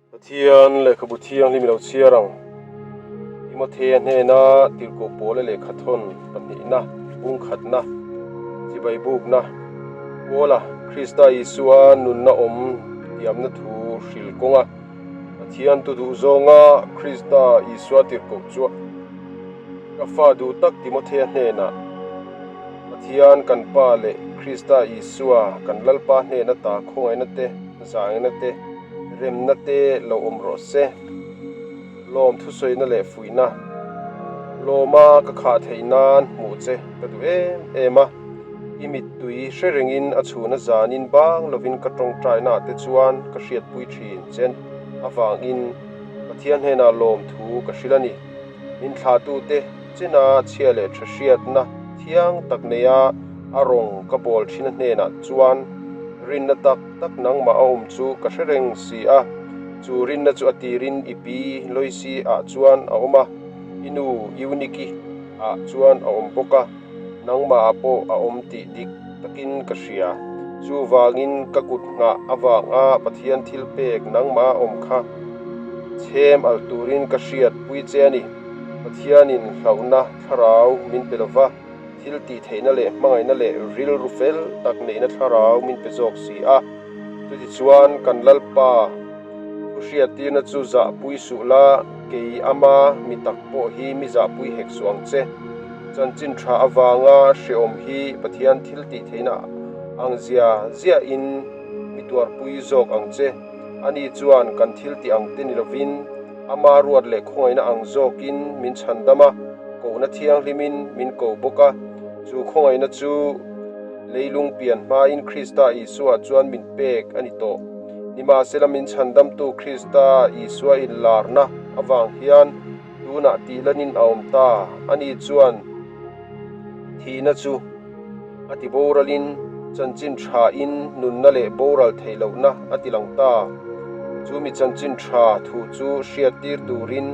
Pathian lehkhabu thianghlim i lo chhiar ang. Timothea hnena tirhkoh pawla lehkha thawn pahnihna, bungkhatna, chibai bukna, Paula, Krista Isua nunna awm tiamna thu hril kawnga Pathian tu duh zawnga Krista Isua tirhkoh chuah ka fa duh tak Timothea hnenah, Pathian kan Pa leh Krista Isua kan Lalpa hnena ta khawngaihna te, zaina te, remna te lo awm rawh se. Lawm thusawina leh fuihna lawma ka khah theih nan hmuh che ka duh em em a, i mittui hre rengin a chhuna zanin bang lovin ka tawngtaina te chuan ka hriatpui thin che avangin Pathian hnenah lawmthu ka hrilh a ni. Min thlahtute chena chhia leh tha hriatna thiang tak neia a rawng ka bawl thin a hnenah chuan rinna tak tak nangmah a awm chu ka hre reng si a, chu rinna chu a tirin i pi Loisi ah chuan a awm a, i nu Euniki ah chuan a awm bawk a, nangmah ah pawh a awm tih dik takin ka hria. Chuvangin ka kut nghah avanga Pathian thil pek nangmah a awm kha chhem alh turin ka hriat pui che a ni. Pathianin hlauhna thlarau min pe lova. Thil tih theihna leh hmangaihna leh rilru fel tak neihna thlarau min pe zawk si a. Chutichuan kan Lalpa thu hriattirna chu zahpui suh la, kei ama mi tak pawh hi mi zahpui hek suh ang che. Chanchin tha avanga hrehawm hi Pathian thil tih theihna ang zia ziahin mi tuarpui zawk ang che. Ani chuan kan thil tih ang te ni lovin ama ruat leh khawngaihna ang zawkin min chhandam a. Kohna thianghlimin min ko bawk a, chu khawngaihna chu leilung pian hmain Krista Isua chuan min pek a ni tawh. Nimahsela min chhandamtu Krista Isua inlarna avang hian tunah tihlanin a awm ta. Ani chuan thihna chu a ti boralin chanchin thain nunna leh boral theih lohna a ti lang ta. Chu mi chanchin tha thu chu hriattir turin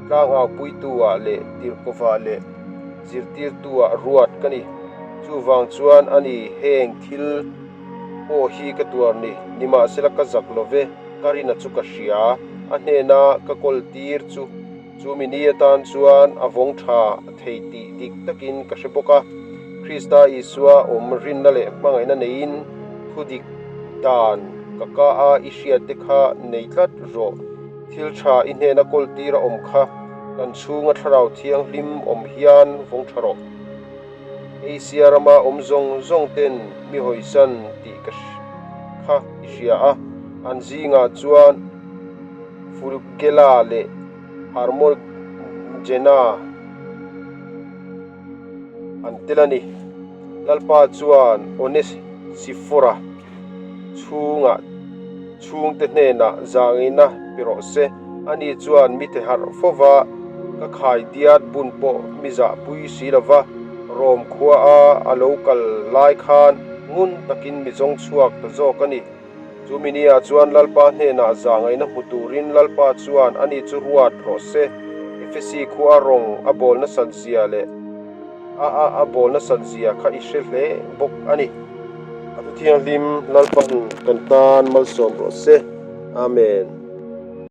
Tlangaupuitu-ah leh tirhkawvah leh zirtirtu-ah ruat ka ni. Chuvang chuan a ni heng thil pawh hi ka tuar ni. Nimahsela ka zak lo ve, ka rina chu ka hria. A hnena ka kawl tir chu chu mi ni atan chuan a vawng tha thei tih dik takin ka hre bawk a. Krista Isua awm rinna leh hmangaihna neiin thu dik dan ka ka a i hriatte kha nei tlat rawh. Thil tha i hnena kawl tir a awm kha kan chhunga thlarau thianghlim awm hian vawng tha rawh. Asia rama awm zawng zawng ten mi hawisan tih ka kha i hria a, an zingah chuan Fulgela leh Hermogena an tel a ni. Lalpa chuan Onesifora chhungah chhungte hnenah zangina pe rawh se. Ani chuan mi te harh fo va, ka khai diat bun pawh mi zahpui si lo va, Rom khua a a lo kal lai khan ngun takin mi zawng chhuak ta zawk a ni. Chu mi nia chuan Lalpa hnenah zahngaihna hmu turin Lalpa chuan ani chu ruat rawh se. Efesi khua rawng a bawl nasat zia leh a a a bawl nasat zia kha i hre hle bawk a ni. A thu thianghlim Lalpan kan tan malsawm rawh se. Amen.